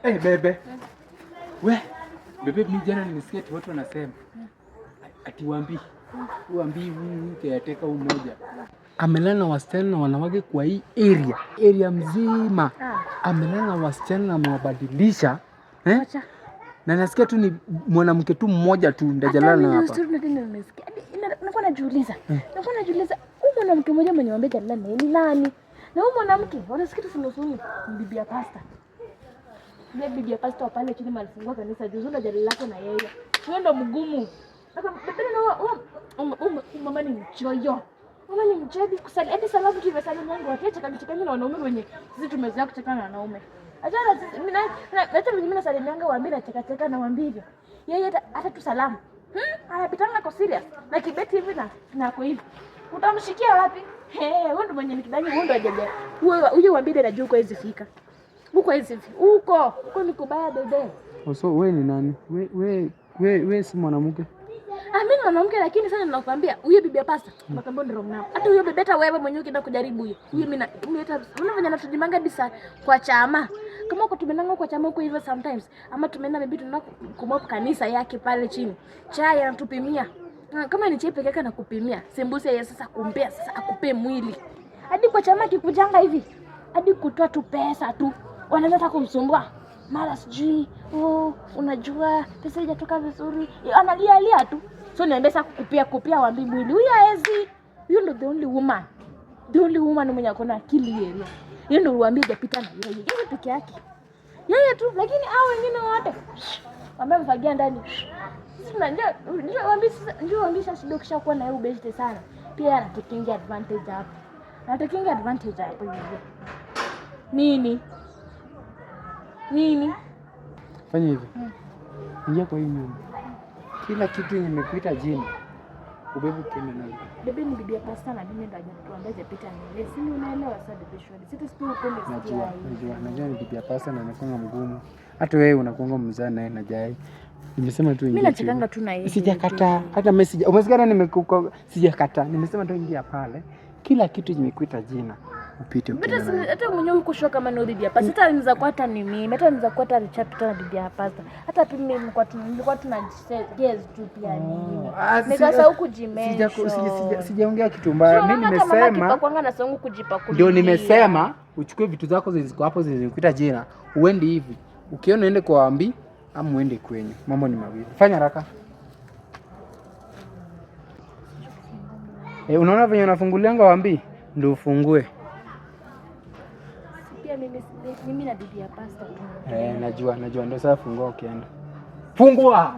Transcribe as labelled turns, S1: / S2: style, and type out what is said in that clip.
S1: Eh, bebe. We, bebe, mimi jana nilisikia ati watu wanasema ati Wambi. Wambi huyu caretaker huyu mmoja. Amelala na wasichana na wanawake kwa hii area. Area mzima. Amelala na wasichana na amewabadilisha. Eh?
S2: Acha.
S1: Na nasikia tu ni mwanamke tu mmoja tu ndiye hajalala na hapa.
S2: Story ndio nimesikia. Hadi nakuwa najiuliza. Nakuwa najiuliza huyu mwanamke mmoja mwenye Wambi hajalala na yeye ni nani? Na huyu mwanamke wanasikia tu fununu ni bibi ya pasta. Yule bibi ya pasta wa pale chini alifungua kanisa juzi, ndo jalala lako na yeye. Huyo ndo mgumu. Sasa bebe na huyo mama ni mchoyo. Mama ni mchoyo hadi kusali hadi salamu tu imesali Mungu akiacha kacheka na wanaume wenye sisi tumezoea kucheka na wanaume. Acha na sisi mimi na hata mimi nasalimianga Wambi na cheka cheka na Wambi hivyo. Yeye hata tu salamu. Anapitanga kwa serious na kibeti hivi na kwa hivi. Utamshikia wapi? Hey, huyo ndo mwenye nikidhani huyo ndo hajaja. Huyo huyo Wambi ndio anajua huko hizi fika. Huko hizi huko. Huko ni kubaya bebe.
S1: So we ni nani? We si mwanamke?
S2: Ah, mimi ni mwanamke lakini sasa ninakwambia huyo bibi ya pasta, nakwambia ndio wrong nao. Hata huyo bebe hata wewe mwenyewe ukienda kujaribu huyo. Huyo mimi na mimi hata unaona venye anatujimanga hadi kwa chama. Kama uko tumenanga kwa chama huko hivyo sometimes ama tumeenda maybe tunaenda kumop kanisa yake pale chini. Chai anatupimia. Na kama ni chai peke yake anakupimia. Sembuse yeye sasa kumpea sasa akupe mwili. Hadi kwa chama kikujanga hivi. Hadi kutoa tu pesa tu. Wanaweza hata kumsumbua. Mara sijui, oh, unajua pesa haijatoka vizuri. Analia lia tu. So niambia sasa kukupia kupia Wambi mwili. Huyu haezi. Huyu ndo the only woman. The only woman mwenye ako na akili yeye. Yeye ndo uambie hajapita na yeye. Yeye peke yake. Yeye tu, lakini hao wengine wote wamemfagia ndani. Sisi tunajua ndio Wambi sasa ndio Wambi sasa shida ukishakuwa na yeye ubeshte sana. Pia yeye anatakinga advantage hapo. Anatakinga advantage hapo hivyo. Nini? Nini?
S1: Fanya hivi. Ingia kwa hii nyumba. Kila kitu yenye nimekuita jina ubebe ukienda nayo.
S2: Bebe ni bibi ya pasta na mimi ndo hajatuambia hajapita na yeye. Si unaelewa sasa bebe shwari. Sisi tu uko umesikia.
S1: Najua, najua, najua ni bibi ya pasta na anakuanga mgumu. Hata wewe unakuanga mzaa naye na jai. Nimesema tu
S2: Mimi
S1: ingia.
S2: nachekanga tu na yeye.
S1: Sijakataa. Hata mimi sija. Umesikia na nimekuka sijakataa. Nimesema tu ingia pale. Kila kitu nimekuita jina upite ukienda
S2: Hata
S1: nayo.
S2: hata mwenyewe uko sure kama ni bibi ya pasta. Hata niza kwa hata ni mimi. Hata niza kwa hata alishapita na bibi ya pasta. Hata pia mimi nilikuwa tuna guess tu pia nini.
S1: Ah,
S2: Nikasahau kujimention.
S1: Sijaongea kitu mbaya. Mimi nimesema
S2: kipakwanga na songu kujipakulia.
S1: ndio nimesema uchukue vitu zako zenye ziko hapo zenye zikuita jina uende hivi. Ukiona uende kwa Wambi ama uende kwenyu. Mambo ni mawili. Fanya haraka. Eh, unaona venye unafungulianga Wambi? Ndio ufungue.
S2: Pia mimi na bibi ya pasta tu.
S1: Eh, najua, najua ndio sasa fungua ukienda. Fungua.